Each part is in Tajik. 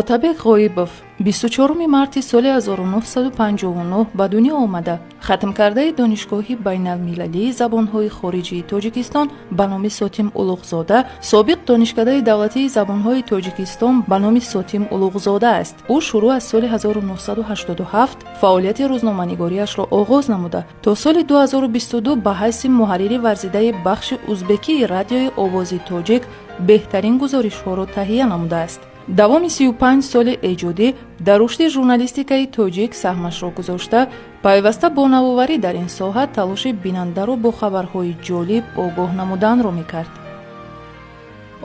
Отабек Ғоибов 24 марти соли 1959 ба дунё омада, хатмкардаи Донишгоҳи байналмилалии забонҳои хориҷии Тоҷикистон ба номи Сотим Улуғзода, собиқ Донишкадаи давлатии забонҳои Тоҷикистон ба номи Сотим Улуғзода аст. Ӯ шурӯъ аз соли 1987 фаъолияти рӯзноманигориашро оғоз намуда, то соли 2022 ба ҳайси муҳаррири варзидаи бахши узбекии Радиои Овози Тоҷик беҳтарин гузоришҳоро таҳия намудааст. Давоми 35 соли эҷодӣ дар рушди журналистикаи тоҷик саҳмашро гузошта, пайваста бо навоварӣ дар ин соҳа талоши бинандаро бо хабарҳои ҷолиб огоҳ намуданро мекард.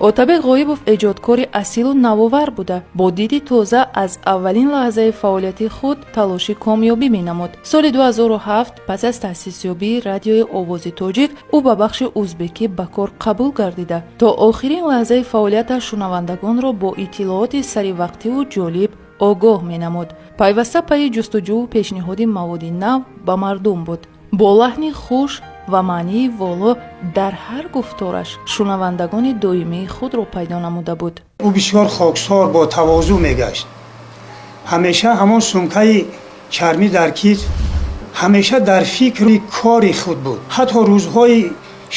Отабек Ғоибов эҷодкори асилу навовар буда, бо диди тоза аз аввалин лаҳзаи фаъолияти худ талоши комёбӣ менамуд. Соли 2007, пас аз таъсисёбии Радиои Овози Тоҷик, ӯ ба бахши узбекӣ ба кор қабул гардида, то охирин лаҳзаи фаъолияташ шунавандагонро бо иттилооти саривақтиву ҷолиб огоҳ менамуд. Пайваста пайи ҷустуҷӯву пешниҳоди маводи нав ба мардум буд. Бо лаҳни хуш ва маънии воло дар ҳар гуфтораш шунавандагони доимии худро пайдо намуда буд. Ӯ бисёр хоксор, бо тавозӯ мегашт. Ҳамеша ҳамон сумкаи чармӣ дар китф, ҳамеша дар фикри кори худ буд. Ҳатто рӯзҳои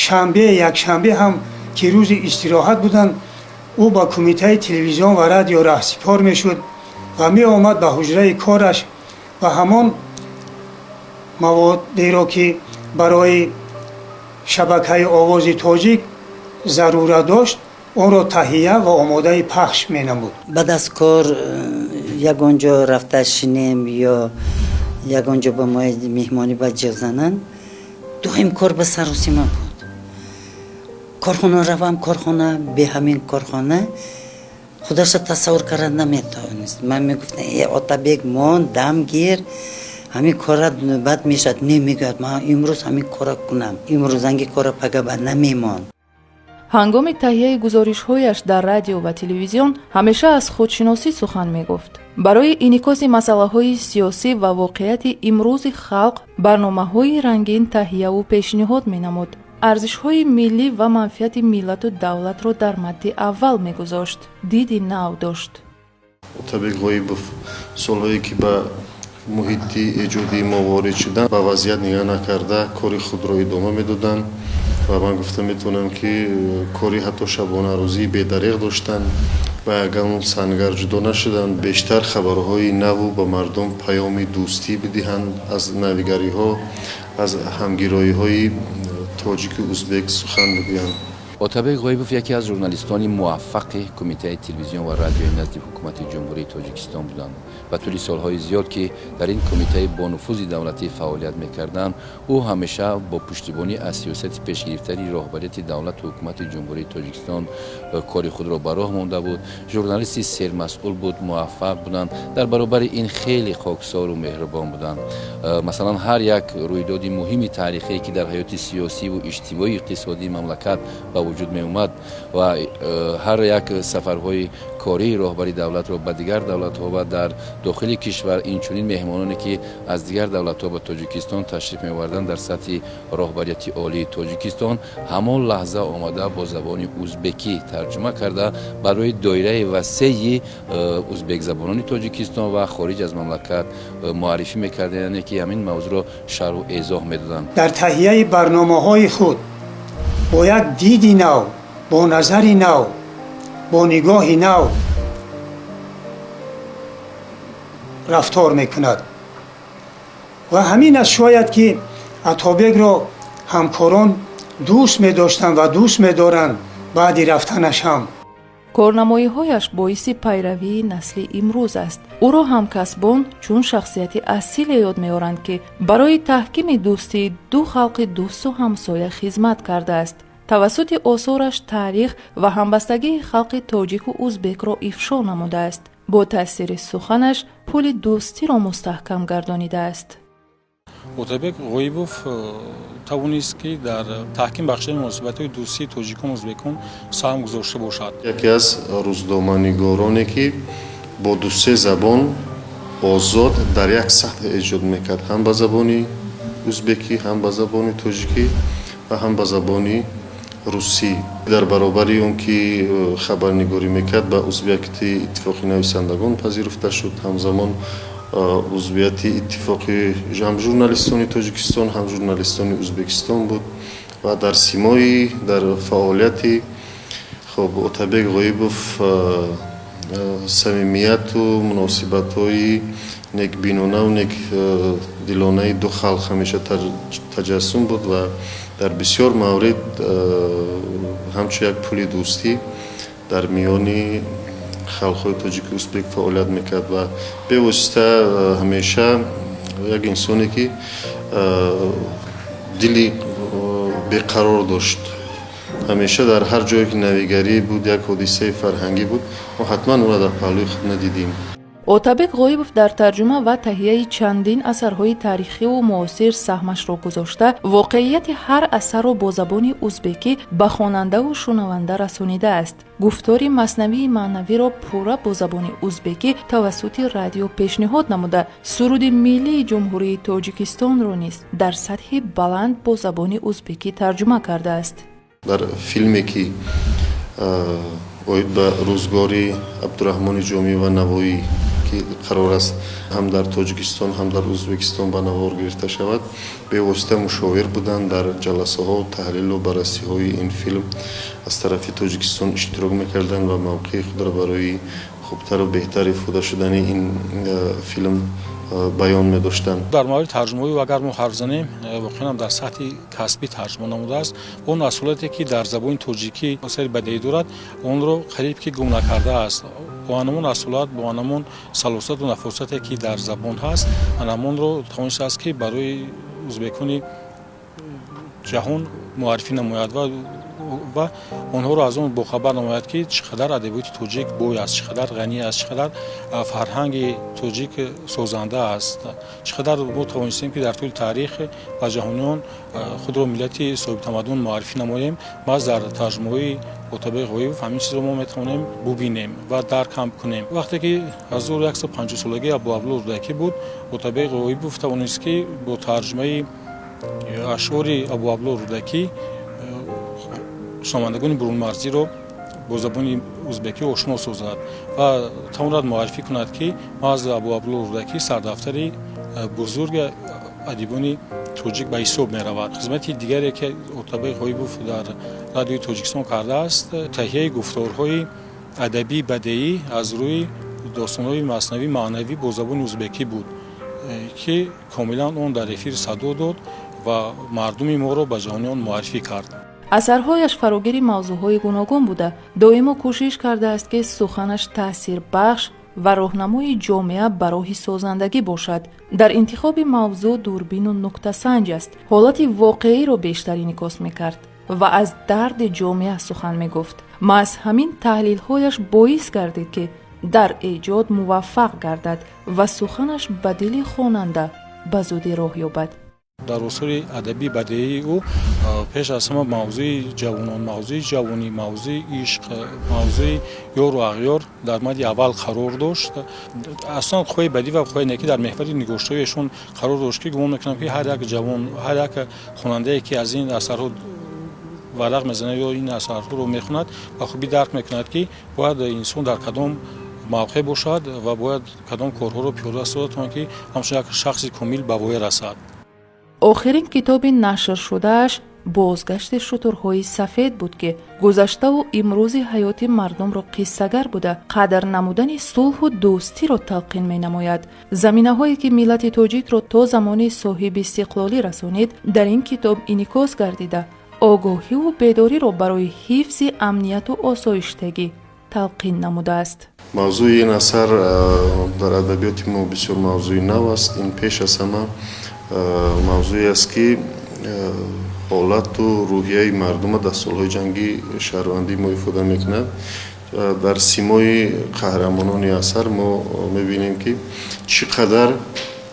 шанбе, якшанбе ҳам, ки рӯзи истироҳат буданд, ӯ ба Кумитаи телевизион ва радио раҳсипор мешуд ва меомад ба ҳуҷраи кораш ва ҳамон маводеро, ки барои шабакаи Овози Тоҷик зарурат дошт, онро таҳия ва омодаи пахш менамуд. Баъд аз кор ягон ҷо рафта шинем ё ягон ҷо ба мо меҳмонӣ ба ҷиғ зананд, доим кор ба саросима буд. Корхона равам, корхона, бе ҳамин корхона худаша тасаввур карда наметавонист. Ман мегуфтам: «Э, Отабек, мон, дам гир, ҳамин кора бад мешавад». «Не, – мегӯяд, – ман имрӯз ҳамин кора кунам, имрӯзанги кора пага ба намемон». Ҳангоми таҳияи гузоришҳояш дар радио ва телевизион ҳамеша аз худшиносӣ сухан мегуфт. Барои инъикоси масъалаҳои сиёсӣ ва воқеияти имрӯзи халқ барномаҳои рангин таҳияву пешниҳод менамуд. Арзишҳои миллӣ ва манфиати миллату давлатро дар мадди аввал мегузошт, диди нав дошт. Отабек Ғоибов солҳое ки ба муҳити эҷодии мо ворид шуданд, ба вазъият нигаҳ накарда, кори худро идома медоданд ва ман гуфта метавонам, ки кори ҳатто шабонарӯзии бедареғ доштанд, ба ягон сангар ҷудо нашуданд, бештар хабарҳои наву ба мардум паёми дӯстӣ бидиҳанд, аз навигариҳо, аз ҳамгироиҳои тоҷику узбек сухан бигӯянд. Отабек Ғоибов яке аз журналистони муваффақи Кумитаи телевизион ва радиои назди Ҳукумати Ҷумҳурии Тоҷикистон буданд. Ба тӯли солҳои зиёд, ки дар ин кумитаи бонуфузи давлатӣ фаъолият мекарданд, ӯ ҳамеша бо пуштибонӣ аз сиёсати пешгирифтани роҳбарияти давлату ҳукумати Ҷумҳурии Тоҷикистон кори худро ба роҳ монда буд. Журналисти сермасъул буд, муваффақ буданд. Дар баробари ин хеле хоксору меҳрубон буданд. Масалан, ҳар як рӯйдоди муҳими таърихие, ки дар ҳаёти сиёсиву иҷтимоию иқтисодии мамлакат ба вуҷуд меомад ва ҳар як сафарҳои кории роҳбари давлатро ба дигар давлатҳо ва дар дохили кишвар, инчунин меҳмононе, ки аз дигар давлатҳо ба Тоҷикистон ташриф меоварданд, дар сатҳи роҳбарияти олии Тоҷикистон ҳамон лаҳза омада, бо забони узбекӣ тарҷума карда, барои доираи васеи узбекзабонони Тоҷикистон ва хориҷ аз мамлакат муаррифӣ мекарданд, яъне ки ҳамин мавзӯъро шарҳу эзоҳ медоданд. Дар таҳияи барномаҳои худ бо як диди нав, бо назари нав, бо нигоҳи нав рафтор мекунад ва ҳамин аст шояд, ки Атобекро ҳамкорон дӯст медоштанд ва дӯст медоранд баъди рафтанаш ҳам. Корнамоиҳояш боиси пайравии насли имрӯз аст. Ӯро ҳамкасбон чун шахсияти асиле ёд меоранд, ки барои таҳкими дӯстии ду халқи дӯсту ҳамсоя хизмат кардааст, тавассути осораш таърих ва ҳамбастагии халқи тоҷику узбекро ифшо намудааст, бо таъсири суханаш пули дӯстиро мустаҳкам гардонидааст. Отабек Ғоибов тавонист, ки дар таҳким бахшидани муносибатҳои дӯстии тоҷикон, узбекон саҳм гузошта бошад. Яке аз рӯзноманигороне, ки бо дусе забон озод дар як сатҳ эҷод мекард, ҳам ба забони узбекӣ, ҳам ба забони тоҷикӣ ва ҳам ба забони русӣ. Дар баробари он ки хабарнигорӣ мекард, ба узвияти Иттифоқи нависандагон пазируфта шуд. Ҳамзамон узвияти Иттифоқи ҳам журналистони Тоҷикистон, ҳам журналистони Ӯзбекистон буд ва дар симои, дар фаъолияти хоб Отабек Ғоибов самимияту муносибатҳои некбинонаву некдилонаи ду халқ ҳамеша таҷассум буд ва дар бисёр маврид ҳамчун як пули дӯстӣ дар миёни халқҳои тоҷику узбек фаъолият мекард ва бевосита ҳамеша як инсоне ки дили беқарор дошт. Ҳамеша дар ҳар ҷое ки навигарӣ буд, як ҳодисаи фарҳангӣ буд, мо ҳатман ӯро дар паҳлӯи худ медидем. Отабек Ғоибов дар тарҷума ва таҳияи чандин асарҳои таърихиву муосир саҳмашро гузошта, воқеияти ҳар асарро бо забони узбекӣ ба хонандаву шунаванда расонидааст. Гуфтори Маснавии маънавиро пурра бо забони узбекӣ тавассути радио пешниҳод намуда, суруди миллии Ҷумҳурии Тоҷикистонро низ дар сатҳи баланд бо забони узбекӣ тарҷума кардааст. Дар филме, ки оид ба рӯзгори Абдураҳмони Ҷомӣ ва Навоӣ, ки қарор аст ҳам дар Тоҷикистон, ҳам дар Ӯзбекистон ба навор гирифта шавад, бевосита мушовир буданд. Дар ҷаласаҳо, таҳлилу баррасиҳои ин филм аз тарафи Тоҷикистон иштирок мекарданд ва мавқеи худро барои хубтару беҳтар ифода шудани ин филм баён медоштанд. Дар мавриди тарҷумаҳои агар мо ҳарф занем, воқеан дар сатҳи касбӣ тарҷума намудааст. Он асолате, ки дар забони тоҷикӣ асари бадеӣ дорад, онро қариб ки гум накардааст. Бо анамон асолат, бо анамон салосату нафосате, ки дар забон ҳаст, анамонро тавонистааст, ки барои узбекони ҷаҳон муаррифӣ намояд ва онҳоро аз он бохабар намояд, ки чӣ қадар адабиёти тоҷик бой аст, чӣ қадар ғанӣ аст, чӣ қадар фарҳанги тоҷик созанда аст, чӣ қадар мо тавонистем, ки дар тӯли таърих ба ҷаҳониён худро миллати соҳибтамаддун муаррифӣ намоем. Маҳз дар тарҷумаҳои Отабек Ғоибов ҳамин чизро мо метавонем бубинем ва дарк ҳам кунем. Вақте ки 1150-солагии Абуабдулло Рӯдакӣ буд, Отабек Ғоибов тавонист, ки бо тарҷумаи ашъори Абуабдулло Рӯдакӣ шунавандагони бурунмарзиро бо забони узбекӣ ошно созад ва тавонад муаррифӣ кунад, ки маҳз Абуабдулло Рӯдакӣ сардафтари бузурги адибони тоҷик ба ҳисоб меравад. Хизмати дигаре, ки Отабек Ғоибов дар Радиои Тоҷикистон кардааст, таҳияи гуфторҳои адабии бадеӣ аз рӯи достонҳои Маснавии маънавӣ бо забони узбекӣ буд, ки комилан он дар эфир садо дод ва мардуми моро ба ҷаҳониён муаррифӣ кард. Асарҳояш фарогири мавзӯъҳои гуногун буда, доимо кӯшиш кардааст, ки суханаш таъсирбахш ва роҳнамои ҷомеа ба роҳи созандагӣ бошад. Дар интихоби мавзӯъ дурбину нуктасанҷ аст, ҳолати воқеиро бештар инъикос мекард ва аз дарди ҷомеа сухан мегуфт. Маҳз ҳамин таҳлилҳояш боис гардид, ки дар эҷод муваффақ гардад ва суханаш ба дили хонанда ба зудӣ роҳ ёбад. Дар осори адабии бадеии ӯ пеш аз ҳама мавзӯи ҷавонон, мавзӯи ҷавонӣ, мавзӯи ишқ, мавзӯи ёру ағёр дар мадди аввал қарор дошт. Аслан қувваи бадӣ ва қувваи некӣ дар меҳвари нигоштҳои эшон қарор дошт, ки гумон мекунам, ки ҳар як ҷавон, ҳар як хонандае, ки аз ин асарҳо варақ мезанад ё ин асарҳоро мехонад, ба хубӣ дарк мекунад, ки бояд инсон дар кадом мавқеъ бошад ва бояд кадом корҳоро пиёда созад, то он ки ҳамчун як шахси комил ба воя расад. Охирин китоби нашршудааш «Бозгашти шутурҳои сафед» буд, ки гузаштаву имрӯзи ҳаёти мардумро қиссагар буда, қадр намудани сулҳу дӯстиро талқин менамояд. Заминаҳое, ки миллати тоҷикро то замони соҳиби истиқлолӣ расонид, дар ин китоб инъикос гардида, огоҳиву бедориро барои ҳифзи амнияту осоиштагӣ талқин намудааст. Мавзӯи ин асар дар адабиёти мо бисёр мавзӯи нав аст. Ин пеш аз ҳама мавзӯе аст, ки ҳолату рӯҳияи мардума дар солҳои ҷанги шаҳрвандии мо ифода мекунад. Дар симои қаҳрамонони асар мо мебинем, ки чӣ қадар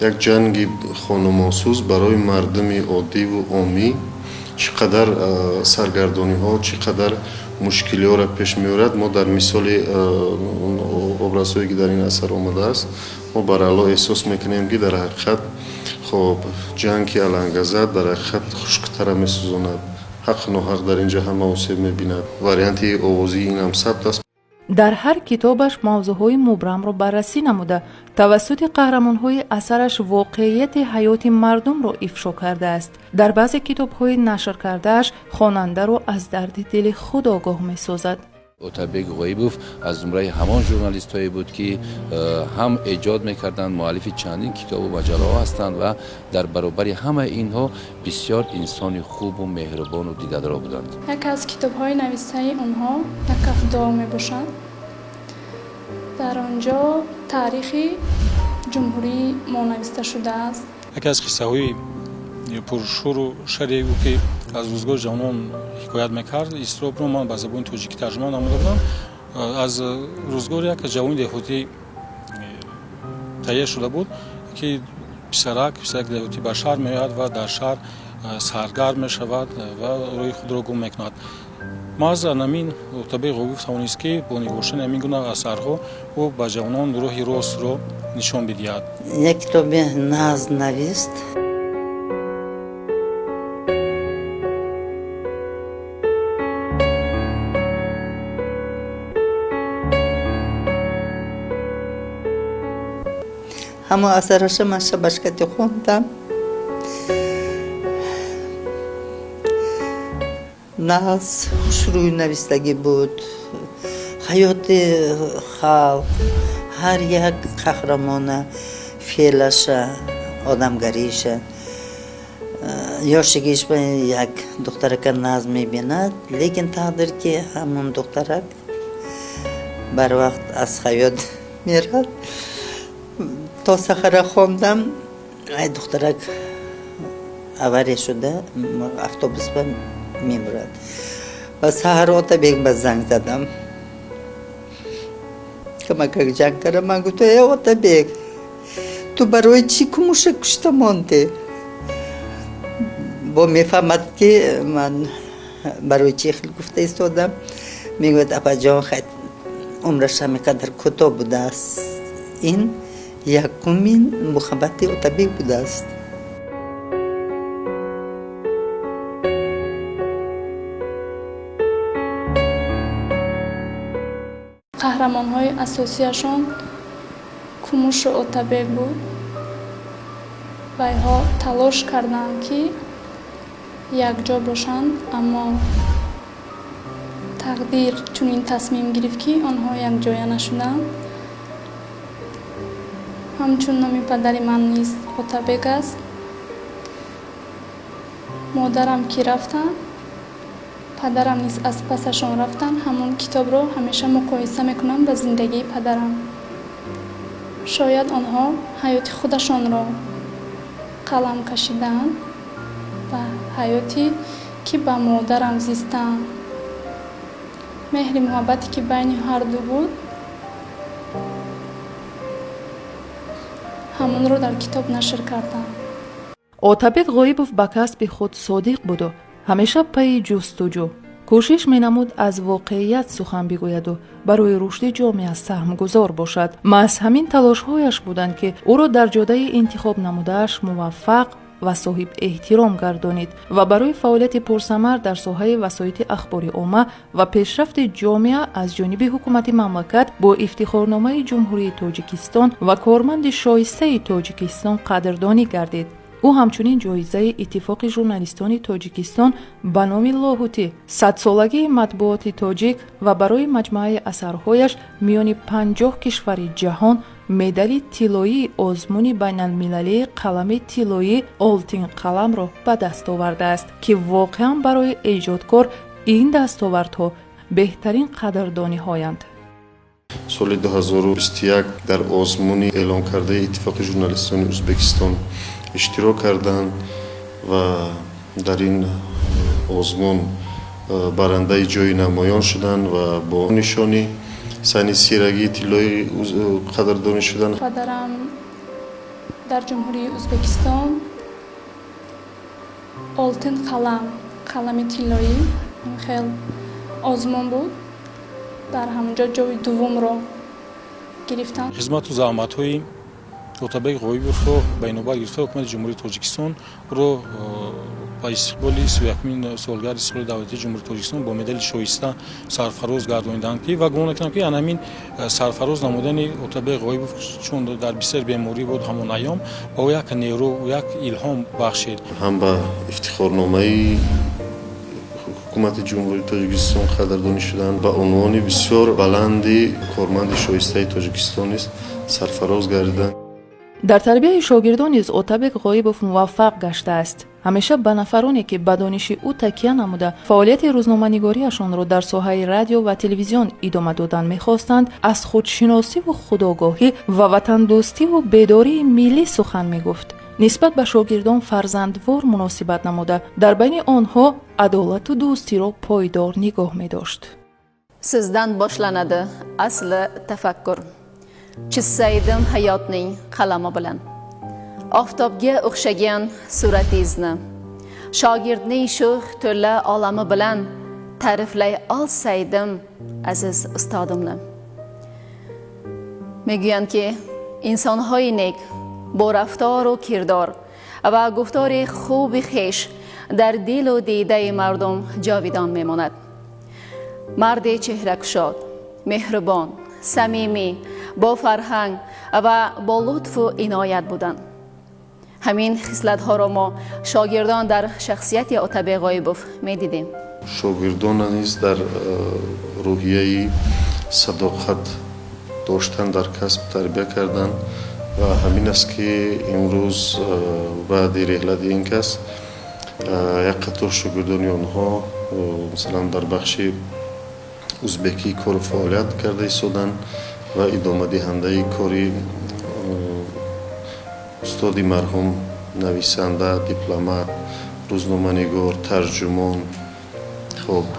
як ҷанги хонумонсӯз барои мардуми оддиву оммӣ чӣ қадар саргардониҳо, чӣ қадар мушкилиҳоро пеш меорад. Мо дар мисоли образҳое, ки дар ин асар омадааст, мо барало эҳсос мекунем, ки дар ҳақиқат, хоб, ҷанг ки аланга зад, дар ҳақиқат хушктара месӯзонад. Ҳаққу ноҳақ дар ин ҷо ҳама осеб мебинад. Варианти овозии ин ҳам сабт аст. Дар ҳар китобаш мавзӯъҳои мубрамро баррасӣ намуда, тавассути қаҳрамонҳои асараш воқеияти ҳаёти мардумро ифшо кардааст. Дар баъзе китобҳои нашркардааш хонандаро аз дарди дили худ огоҳ месозад. Отабек Ғоибов аз зумраи ҳамон журналистҳое буд, ки ҳам эҷод мекарданд, муаллифи чандин китобу маҷаллаҳо ҳастанд ва дар баробари ҳамаи инҳо бисёр инсони хубу меҳрубону дидадро буданд. Яке аз китобҳои нависаи онҳо «Як каф дуо» мебошад. Дар он ҷо таърихи ҷумҳурии мо нависта шудааст. Яке аз қиссаҳои пуршӯру шаре ӯ, ки аз рӯзгори ҷавонон ҳикоят мекард, «Изтиробро» ман ба забони тоҷикӣ тарҷума намуда будам. Аз рӯзгори як ҷавони деҳотӣ таҳия шуда буд, ки писарак деҳотӣ ба шаҳр меояд ва дар шаҳр саргарм мешавад ва роҳи худро гум мекунад. Маҳз анамин Отабек Ғоибов тавонист, ки бо нигоштани ҳамин гуна асарҳо ӯ ба ҷавонон роҳи ростро нишон бидиҳад. Як китоби нағз навист. Ҳамо асараша ман шабашкати хондам. Нағз, хушрӯй навистагӣ буд. Ҳаёти халқ, ҳар як қаҳрамона, феълаша, одамгариша. Ёшигиш ба як духтарака нағз мебинад, лекин тақдир, ки ҳамон духтарак барвақт аз ҳаёт мерад. То сахара хондам, ай духтарак авария шуда, автобус ба мемурад. Ба саҳар Отабек ба занг задам, камакак ҷанг кардам. Ман гуфтам: «Э, Отабек, ту барои чӣ Кумуша кушта мондӣ?» Бо мефаҳмад, ки ман барои чӣ хел гуфта истодам. Мегӯяд: «Апаҷон, хай, умраш ҳамин қадар кӯтоҳ будааст». Ин якумин муҳаббати Отабек будааст. Қаҳрамонҳои асосияшон Кумушу Отабек буд. Вайҳо талош карданд, ки якҷо бошанд, аммо тақдир чунин тасмим гирифт, ки онҳо якҷоя нашуданд. Ҳамчун номи падари ман низ Отабек аст. Модарам ки рафтанд, падарам низ аз пасашон рафтанд. Ҳамон китобро ҳамеша муқоиса мекунам ба зиндагии падарам. Шояд онҳо ҳаёти худашонро қалам кашидаанд ва ҳаёте, ки ба модарам зистаанд, меҳри муҳаббате, ки байни ҳарду буд, ҳамонро дар китоб нашр кардам. Отабек Ғоибов ба касби худ содиқ буду ҳамеша пайи ҷустуҷӯ кӯшиш менамуд аз воқеият сухан бигӯяду барои рушди ҷомеа саҳмгузор бошад. Маҳз ҳамин талошҳояш буданд, ки ӯро дар ҷодаи интихоб намудааш муваффақ ва соҳиб эҳтиром гардонид ва барои фаъолияти пурсамар дар соҳаи васоити ахбори омма ва пешрафти ҷомеа аз ҷониби ҳукумати мамлакат бо ифтихорномаи Ҷумҳурии Тоҷикистон ва корманди шоистаи Тоҷикистон қадрдонӣ гардид. Ӯ ҳамчунин ҷоизаи Иттифоқи журналистони Тоҷикистон ба номи Лоҳутӣ, садсолагии матбуоти тоҷик ва барои маҷмӯаи асарҳояш миёни 50 кишвари ҷаҳон медали тиллоии озмуни байналмилалии «Қалами тиллоӣ» Олтин қаламро ба даст овардааст, ки воқеан барои эҷодкор ин дастовардҳо беҳтарин қадрдониҳоянд. Соли 2021 дар озмуни эълонкардаи Иттифоқи журналистони Ӯзбекистон иштирок карданд ва дар ин озмун барандаи ҷои намоён шуданд ва бо нишони сани сирагии тиллоӣ қадрдонӣ шуданд. Падарам дар Ҷумҳурии Ӯзбекистон «Олтин қалам», қалами тиллоӣ, хел озмун буд, дар ҳамонҷо ҷои дуввумро гирифтанд. Хизмату заҳматҳои Отабек Ғоибовро ба инобат гирифта, ҳукумати Ҷумҳурии Тоҷикистон ӯро ба истиқболи 31-умин солгарди истиқлоли давлатии Ҷумҳурии Тоҷикистон бо медали шоиста сарфароз гардониданд, ки ва гумон мекунам, ки ана ҳамин сарфароз намудани Отабек Ғоибов, чун дар бисёр беморӣ буд ҳамон айём, ба ӯ як нерӯ, як илҳом бахшид. Ҳам ба ифтихорномаи ҳукумати Ҷумҳурии Тоҷикистон қадрдонӣ шуданд, ба унвони бисёр баланди корманди шоистаи Тоҷикистон низ сарфароз гардиданд. Дар тарбияи шогирдон низ Отабек Ғоибов муваффақ гаштааст. Ҳамеша ба нафароне, ки ба дониши ӯ такя намуда, фаъолияти рӯзноманигориашонро дар соҳаи радио ва телевизион идома додан мехостанд, аз худшиносиву худогоҳӣ ва ватандӯстиву бедории миллӣ сухан мегуфт. Нисбат ба шогирдон фарзандвор муносибат намуда, дар байни онҳо адолату дӯстиро пойдор нигоҳ медошт. Sizdan boshlanadi asli tafakkur. Chizsaydim hayotning qalami bilan oftobga o'xshagan suratingizni, shogirdning sho'x to'la olami bilan ta'riflay olsaydim aziz ustodimni. Мегӯянд, ки инсонҳои нек бо рафтору кирдор ва гуфтори хуби хеш дар дилу дидаи мардум ҷовидон мемонад. Марди чеҳракушод, меҳрубон, самимӣ, бо фарҳанг ва бо лутфу иноят буданд. Ҳамин хислатҳоро мо, шогирдон, дар шахсияти Отабек Ғоибов медидем. Шогирдона низ дар рӯҳияи садоқат доштан дар касб тарбия карданд ва ҳамин аст, ки имрӯз баъди реҳлати ин кас як қатор шогирдони онҳо, масалан, дар бахши узбекӣ кору фаъолият карда истоданд ва идомадиҳандаи кори устоди марҳум, нависанда, дипломат, рӯзноманигор, тарҷумон, хоб,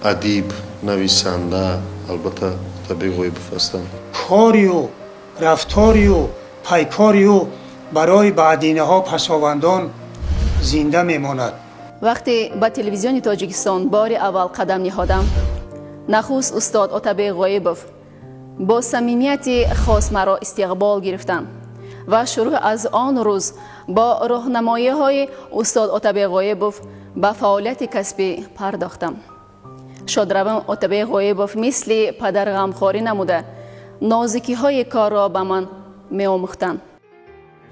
адиб, нависанда, албатта, Отабек Ғоибов ҳастанд. Корию рафторию пайкорию барои баъдинаҳо, пасовандон зинда мемонад. Вақте ба Телевизиони Тоҷикистон бори аввал қадам ниҳодам, нахуст устод Отабек Ғоибов бо самимияти хос маро истиқбол гирифтанд ва шурӯъ аз он рӯз бо роҳнамоиҳои устод Отабек Ғоибов ба фаъолияти касбӣ пардохтам. Шодравон Отабек Ғоибов мисли падар ғамхорӣ намуда, нозикиҳои корро ба ман меомӯхтанд.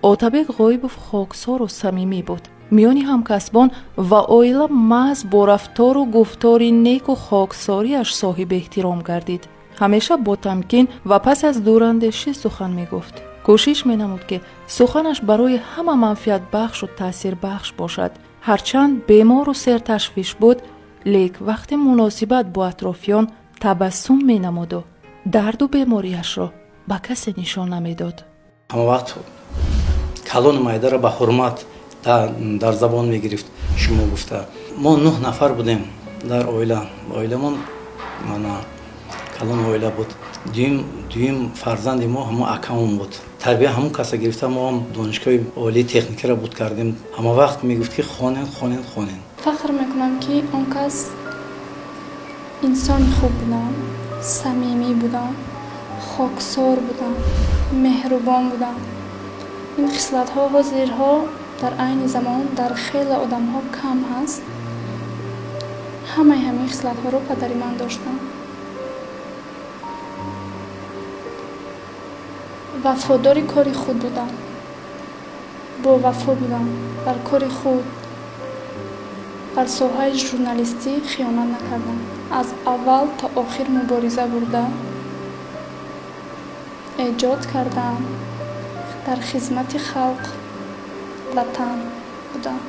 Отабек Ғоибов хоксору самимӣ буд. Миёни ҳамкасбон ва оила маҳз бо рафтору гуфтори неку хоксориаш соҳиби эҳтиром гардид. Ҳамеша бо тамкин ва пас аз дурандешӣ сухан мегуфт. Кӯшиш менамуд, ки суханаш барои ҳама манфиатбахшу таъсирбахш бошад. Ҳарчанд бемору серташвиш буд, лек вақти муносибат бо атрофиён табассум менамуду дарду бемориашро ба касе нишон намедод. Ҳама вақт калони майдаро ба ҳурмат дар забон мегирифт, шумо гуфта. Мо нӯҳ нафар будем дар оила. Оиламон мана калон оила буд. Дуюм фарзанди мо ҳамон акамон буд. Тарбия ҳамон каса гирифта, мо ҳам донишгоҳи олии техникаро буд кардем. Ҳама вақт мегуфт, ки хонен, хонен, хонен. Фахр мекунам, ки он кас инсони хуб будам, самимӣ будам, хоксор будам, меҳрубон будам. Ин хислатҳо ҳозирҳо дар айни замон дар хеле одамҳо кам ҳаст. Ҳамаи ҳамин хислатҳоро падари ман доштанд. Вафодори кори худ будам, бовафо будам бар кори худ, бар соҳаи журналистӣ хиёнат накардам. Аз аввал то охир мубориза бурда, эҷод кардам, дар хизмати халқ, ватан будам.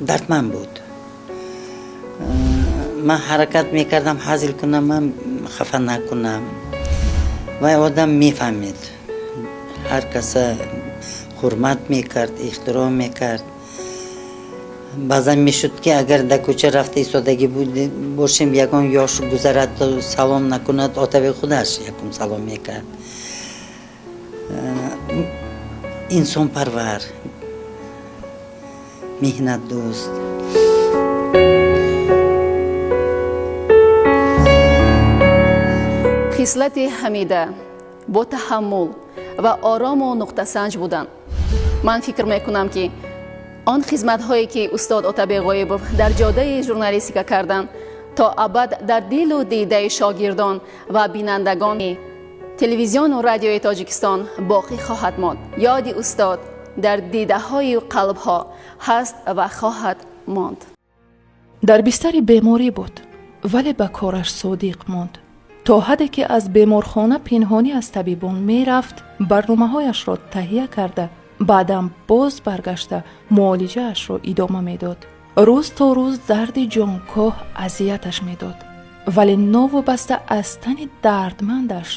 Дардманд буд. Ман ҳаракат мекардам ҳазл кунам, ман хафа накунам. Вай одам мефаҳмид, ҳар каса ҳурмат мекард, эҳтиром мекард. Баъзан мешуд, ки агар дар кӯча рафта истодагӣ бошем, ягон ёш гузарад, салом накунад, Отабек худаш якум салом мекард. Инсонпарвар, меҳнатдӯст. Хислати ҳамида бо таҳаммул Ва орому нуқтасанҷ буданд. Ман фикр мекунам, ки он хизматҳое, ки устод Отабек Ғоибов дар ҷодаи журналистика карданд, то абад дар дилу дидаи шогирдон ва бинандагони телевизиону радиои Тоҷикистон боқӣ хоҳад монд. Ёди устод дар дидаҳою қалбҳо ҳаст ва хоҳад монд. Дар бистари беморӣ буд, вале ба кораш содиқ монд, то ҳадде ки аз беморхона пинҳонӣ аз табибон мерафт, барномаҳояшро таҳия карда, баъдан боз баргашта муолиҷаашро идома медод. Рӯз то рӯз дарди ҷонкоҳ азияташ медод, вале новобаста аз тани дардмандаш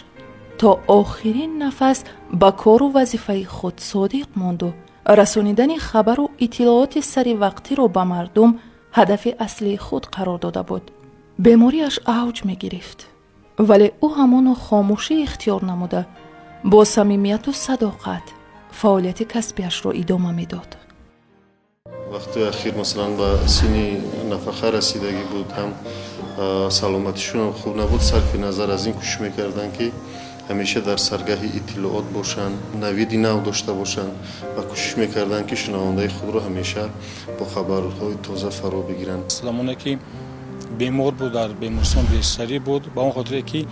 то охирин нафас ба кору вазифаи худ содиқ монду расонидани хабару иттилооти саривақтиро ба мардум ҳадафи аслии худ қарор дода буд. Бемориаш авҷ мегирифт, вале ӯ ҳамоно хомӯшӣ ихтиёр намуда, бо самимияту садоқат фаъолияти касбиашро идома медод. Вақтҳои ахир, масалан, ба синни нафақа расидагӣ буд, ҳам саломатишон хуб набуд. Сарфи назар аз ин, кӯшиш мекарданд, ки ҳамеша дар саргаҳи иттилоот бошанд, навиди нав дошта бошанд ва кӯшиш мекарданд, ки шунавандаи худро ҳамеша бо хабарҳои тоза фаро бигиранд. Замоне ки бемор буд, дар бемористон бистарӣ буд, ба он хотире ки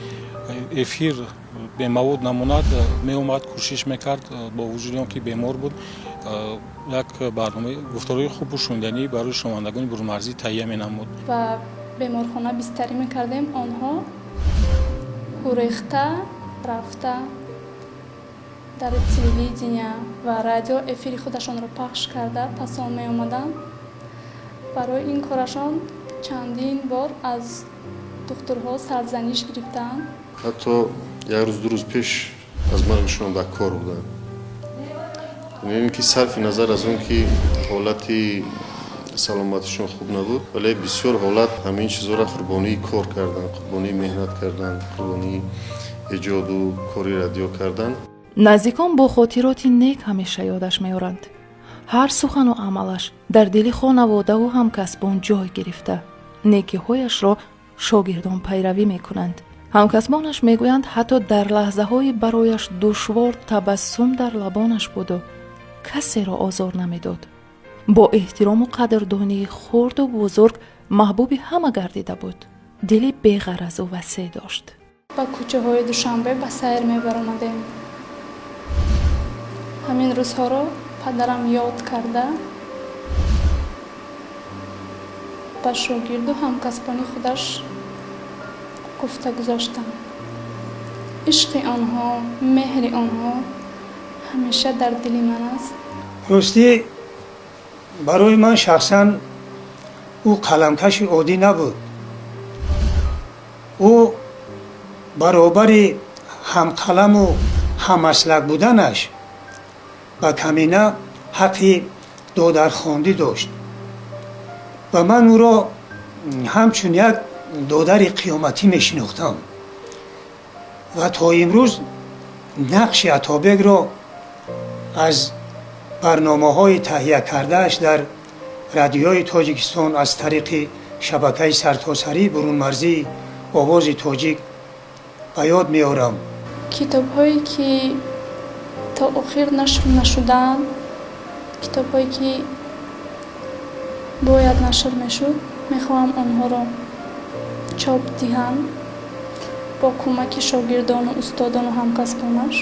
эфир бемавод намонад, меомад, кӯшиш мекард, бо вуҷуди он ки бемор буд, як барномаи гуфторҳои хубу шуниданӣ барои шунавандагони бурунмарзӣ таҳия менамуд. Ба беморхона бистарӣ мекардем, онҳо ҳурехта рафта дар телевидения ва радио эфири худашонро пахш карда, пасон меомаданд. Барои ин корашон чандин бор аз духтурҳо сарзаниш гирифтаанд. Ҳатто як рӯз, 2 рӯз пеш аз маргашон дар кор буданд. Ин ки сарфи назар аз он ки ҳолати саломатишон хуб набуд, вале бисёр ҳолат ҳамин чизҳоро қурбонии кор карданд, қурбонии меҳнат карданд, қурбонии эҷоду кори радио карданд. Наздикон бо хотироти нек ҳамеша ёдаш меоранд. Ҳар сухану амалаш дар дили хонаводаву ҳамкасбон ҷой гирифта, некиҳояшро шогирдон пайравӣ мекунанд. Ҳамкасбонаш мегӯянд, ҳатто дар лаҳзаҳои барояш душвор табассум дар лабонаш буду касеро озор намедод. Бо эҳтирому қадрдонии хурду бузург маҳбуби ҳама гардида буд. Дили беғаразу васеъ дошт. Ба кӯчаҳои Душанбе ба сайр мебаромадем. Ҳамин рӯзҳоро падарам ёд карда, ба шогирду ҳамкасбони худаш гуфта гузоштам: ишқи онҳо, меҳри онҳо ҳамеша дар дили ман аст. Ростӣ, барои ман шахсан ӯ қаламкаши оддӣ набуд. Ӯ баробари ҳамқаламу ҳаммаслак буданаш ба камина ҳаққи додархондӣ дошт ва ман ӯро ҳамчун як додари қиёматӣ мешинохтам ва то имрӯз нақши Атобекро аз барномаҳои таҳия кардааш дар Радиои Тоҷикистон аз тариқи шабакаи сартосарии бурунмарзии Овози Тоҷик ба ёд меорам. Китобҳое ки то охир нашр нашудаанд, китобҳое ки бояд нашр мешуд, мехоҳам онҳоро чоп диҳам бо кӯмаки шогирдону устодону ҳамкасбонаш.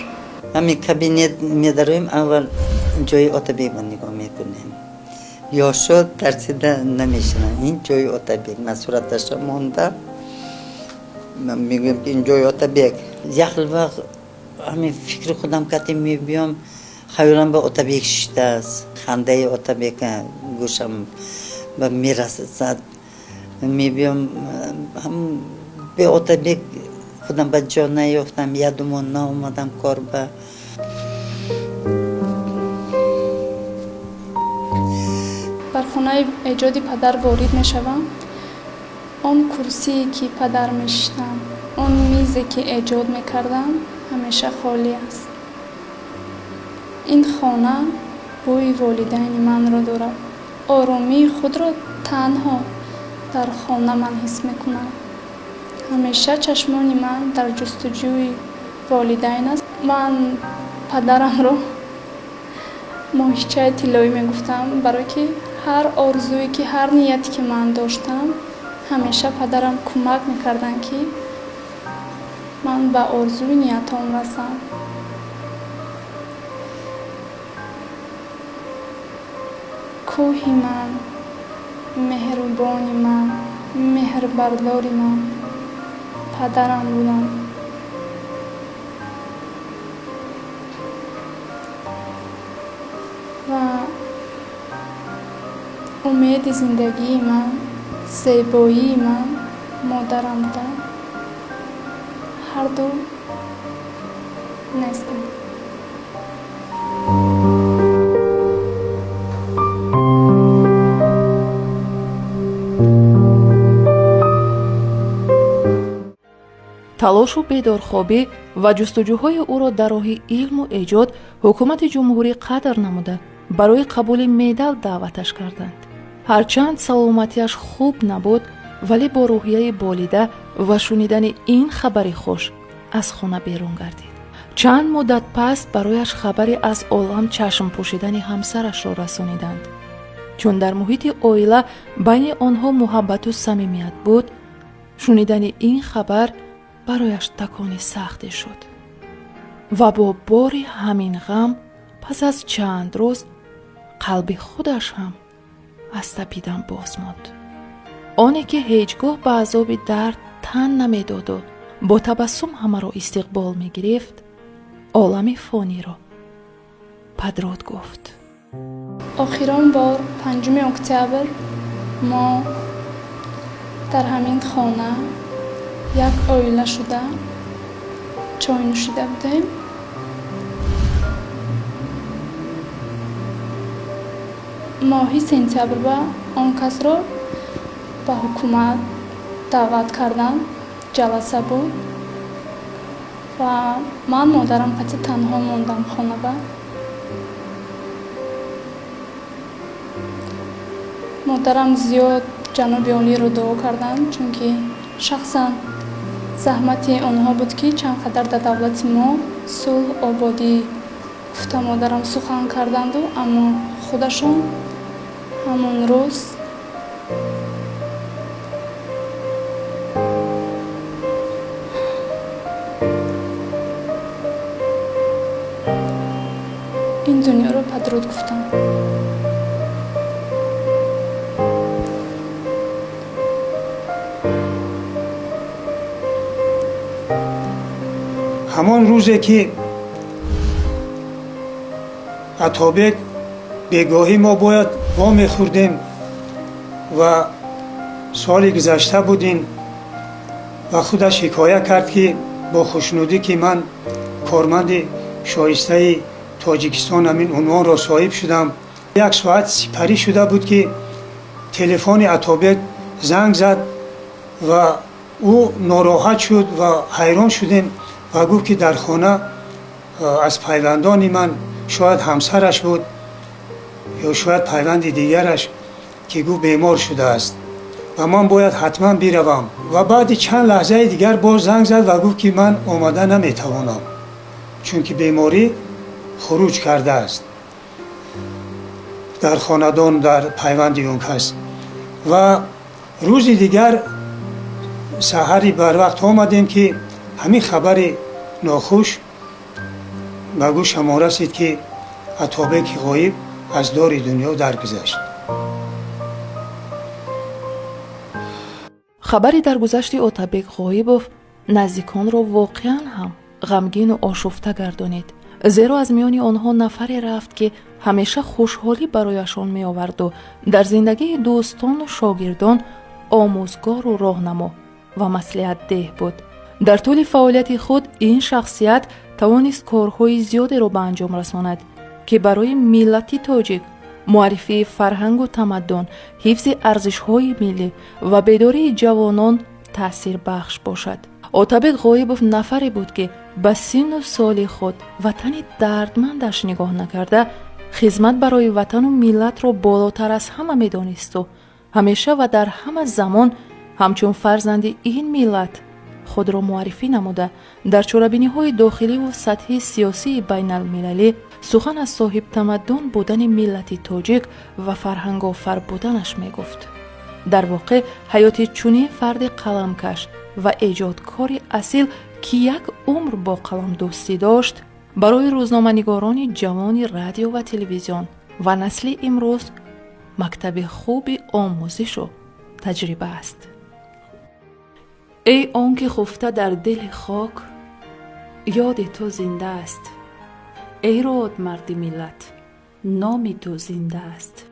Ҳамин кабинет медароем, аввал ҷои Отабекро нигоҳ мекунем. Ёшо тарсида намешинанд. Ин ҷои Отабек, ман сураташа монда, мегӯям, ки ин ҷои Отабек. Як хел вақт ҳамин фикри худам кати мебиём, хаёлам ба Отабек шиштааст, хандаи Отабека гӯшам ба мерасад. Мебиём, бе Отабек худам ба ҷо наёфтам, ядумон наомадам кор ба. Бар хонаи эҷоди падар ворид мешавам, он курсие ки падар мешиштанд, он мизе ки эҷод мекардам, ҳамеша холӣ аст. Ин хона бӯи волидайни манро дорад. Оромии худро танҳо дар хона ман ҳис мекунам. Ҳамеша чашмони ман дар ҷустуҷӯи волидайн аст. Ман Падарамро моҳичаи тиллоӣ мегуфтам, барое ки ҳар орзуе ки, ҳар нияте ки ман доштам, ҳамеша падарам кӯмак мекарданд, ки ман ба орзуи ниятҳом расам. Кӯҳи ман, меҳрубони ман, меҳрбардори ман падарам буданд. Ва умеди зиндагии ман, зебоии ман модарам буданд. Ҳарду нестанд. Талошу бедорхобӣ ва ҷустуҷӯҳои ӯро дар роҳи илму эҷод ҳукумати ҷумҳурӣ қадр намуда, барои қабули медал даъваташ карданд. Ҳарчанд саломатиаш хуб набуд, вале бо рӯҳияи болида ва шунидани ин хабари хуш аз хона берун гардид. Чанд муддат пас барояш хабаре аз олам чашм пӯшидани ҳамсарашро расониданд. Чун дар муҳити оила байни онҳо муҳаббату самимият буд, шунидани ин хабар барояш такони сахте шуд. Ва бо бори ҳамин ғам пас аз чанд рӯз қалби худаш ҳам аз тапидан боз монд. Оне ки ҳеҷ гоҳ ба азоби дард тан намедоду бо табассум ҳамаро истиқбол мегирифт, олами фониро падруд гуфт. Охирон бор 5 октябр мо дар ҳамин хона як оила шуда чой нӯшида будем. Моҳи сентябр ба он касро ба ҳукумат даъват карданд, ҷаласа буд ва ман модарам қатъи танҳо мондам хонаба. Модарам зиёд ҷаноби олиро дуо карданд, чунки шахсан заҳмати онҳо буд, ки чанд қадар дар давлати мо сулҳ, ободӣ гуфта модарам сухан карданду, аммо худашон ҳамон рӯз ин дунёро падруд гуфтанд. Ҳамон рӯзе ки Атобек бегоҳӣ мо бояд вомехӯрдем ва соли гузашта будем ва худаш ҳикоя кард, ки бо хушнудӣ, ки ман корманди шоистаи Тоҷикистон ҳамин унвонро соҳиб шудам. Як соат сипарӣ шуда буд, ки телефони Атобек занг зад ва ӯ нороҳат шуд ва ҳайрон шудем ва гуфт, ки дар хона аз пайвандони ман, шояд ҳамсараш буд ё шояд пайванди дигараш, ки гуфт бемор шудааст ва ман бояд ҳатман биравам. Ва баъди чанд лаҳзаи дигар боз занг зад ва гуфт, ки ман омада наметавонам, чунки беморӣ хуруҷ кардааст дар хонадон, дар пайванди он кас. Ва рӯзи дигар саҳари барвақт омадем, ки ҳамин хабари нохуш ба гӯшамон расид, ки Атобеки Ғоиб аз дори дунё даргузашт. Хабари даргузашти Отабек Ғоибов наздиконро воқеан ҳам ғамгину ошуфта гардонид, зеро аз миёни онҳо нафаре рафт, ки ҳамеша хушҳолӣ барояшон меоварду дар зиндагии дӯстону шогирдон омӯзгору роҳнамо ва маслиҳатдеҳ буд. Дар тӯли фаъолияти худ ин шахсият тавонист корҳои зиёдеро ба анҷом расонад, ки барои миллати тоҷик муаррифии фарҳангу тамаддун, ҳифзи арзишҳои миллӣ ва бедории ҷавонон таъсирбахш бошад. Отабек Ғоибов нафаре буд, ки ба синну соли худ, ватани дардмандаш нигоҳ накарда, хизмат барои ватану миллатро болотар аз ҳама медонисту ҳамеша ва дар ҳама замон ҳамчун фарзанди ин миллат Худро муаррифӣ намуда, дар чорабиниҳои дохиливу сатҳи сиёсии байналмилалӣ сухан аз соҳибтамаддун будани миллати тоҷик ва фарҳангофар буданаш мегуфт. Дар воқеъ, ҳаёти чунин фарди қаламкаш ва эҷодкори асил, ки як умр бо қалам дӯстӣ дошт, барои рӯзноманигорони ҷавони радио ва телевизион ва насли имрӯз мактаби хуби омӯзишу таҷриба аст. Эй он ки хуфта дар дили хок, ёди ту зинда аст. Эй родмарди миллат, номи ту зинда аст.